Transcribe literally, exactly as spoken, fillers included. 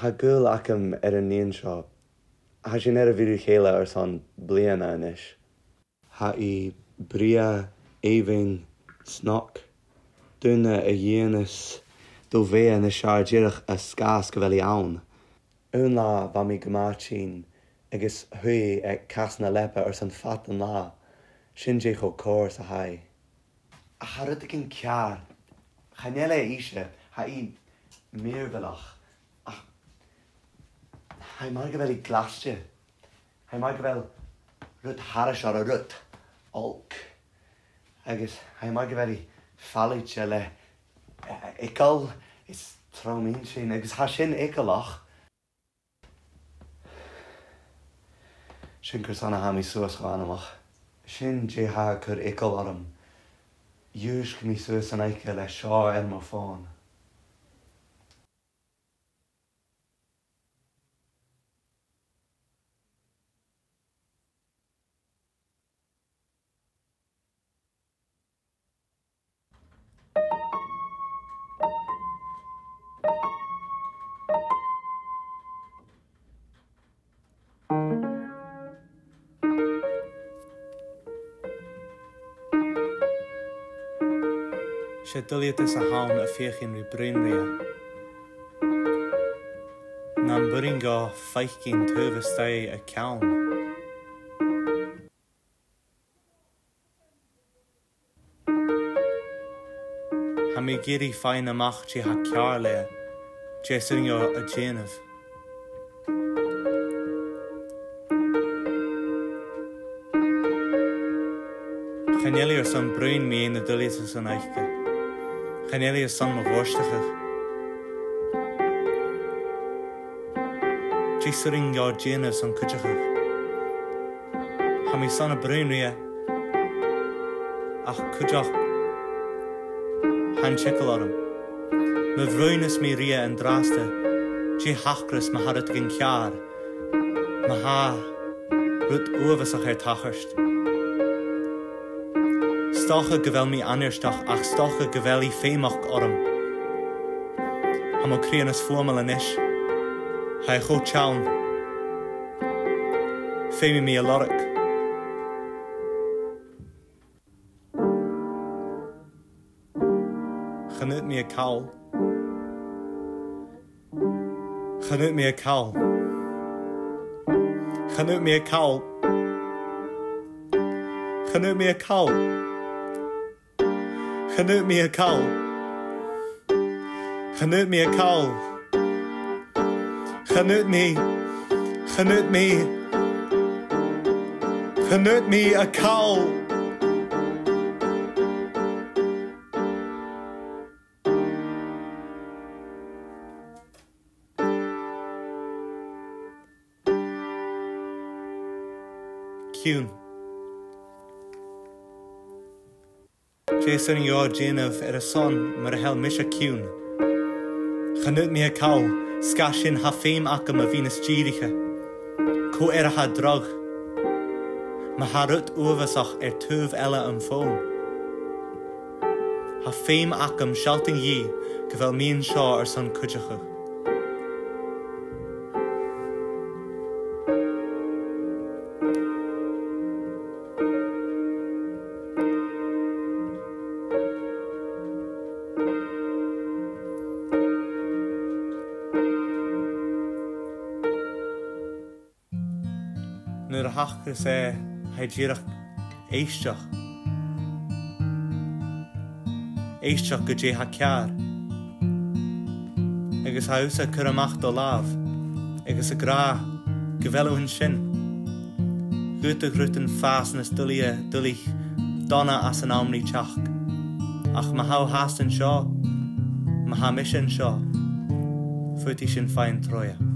Tha gaol agam air an nighean seo. Tha sinn air a bhith ri chèile airson bliadhna a-nis. Tha i brèagha, èibhinn, snog. Duine a dhèanas do bheatha nas fheàrr dìreach air sgàth 's gu bheil i ann. Aon latha bha mi gu math tinn agus shuidh i aig cas na leapa airson fad an latha. Sin dè cho còir 's a tha i. Ach tha rudeigin ceàrr. Chan eil e innse, tha i mìorbhaileach. Ach tha i mar gu bheil i glaiste. Tha i mar gu bheil rud thairis air an rud olc. Agus tha i mar gu bheil i falaichte le, eh, eagal is trom-inntinn, agus tha sin eagalach. Sin carson a tha mi suas cho anmoch. Sin dè tha a' cur eagal orm. Dhùisg mi suas an oidhche le seo air mo fòn. Is e duilgheadas a th' ann a' feuchainn ri bruidhinn rithe. Nam b' urrainn dhomh faicinn taobh a-staigh a ceann. Tha mi ag iarraidh faighinn a-mach dè tha ceàrr leatha, dè as urrainn dhomh a dhèanamh. Chan eil i airson bruidhinn mu dheidhinn na duilgheadas san oidhche. Chan eil i airson mo dhòrtachadh. Dè as urrainn dhomh dèanamh son cuideachadh? Tha mi son a' bruidhinn rithe, ach cuideachd, tha an t-eagal orm. Ma bhruidhneas mi rithe an-dràsta, dè thachras ma tha rudeigin ceàrr, ma tha rud uabhasach air tachairt? 'S dòcha gu bheil mi annartach, ach 's dòcha gu bheil i feumach orm. Tha mo chridhe nas fuaimeile a-nis. Tha e cho teann. Feumaidh mi a lorg. Chan fhaod mi a call. Chan fhaod mi a call. Chan fhaod mi a call. Chan fhaod mi a call. Chan fhaod mi a call. Chan fhaod mi a call. Chan fhaod mi. Chan fhaod mi. Chan fhaod mi a call. Ciùin. Dè as urrainn dhomh dèanamh air a son mura h-eil mise ciùin? Chan fhaod mi a call, 's dha sin tha feum agam a bhith nas dìriche. Cò air a tha dragh? Ma tha rud uabhasach air taobh eile am fòn. Tha feum agam sealltainn dhi gu bheil mi an seo airson cuideachadh. Nuair a thachras e, tha e dìreach èisteachd. Èisteachd gu dè tha ceàrr. Agus tha thusa a' cur a-mach do làmh, agus ag ràdh gu bheil thu an sin. Dh'fhaodadh rudan fàs nas duilghe, duilich, dona anns an àm ri teachd. Ach ma tha thu fhathast an seo, ma tha mise an seo, faodaidh sinn faighinn troimhe.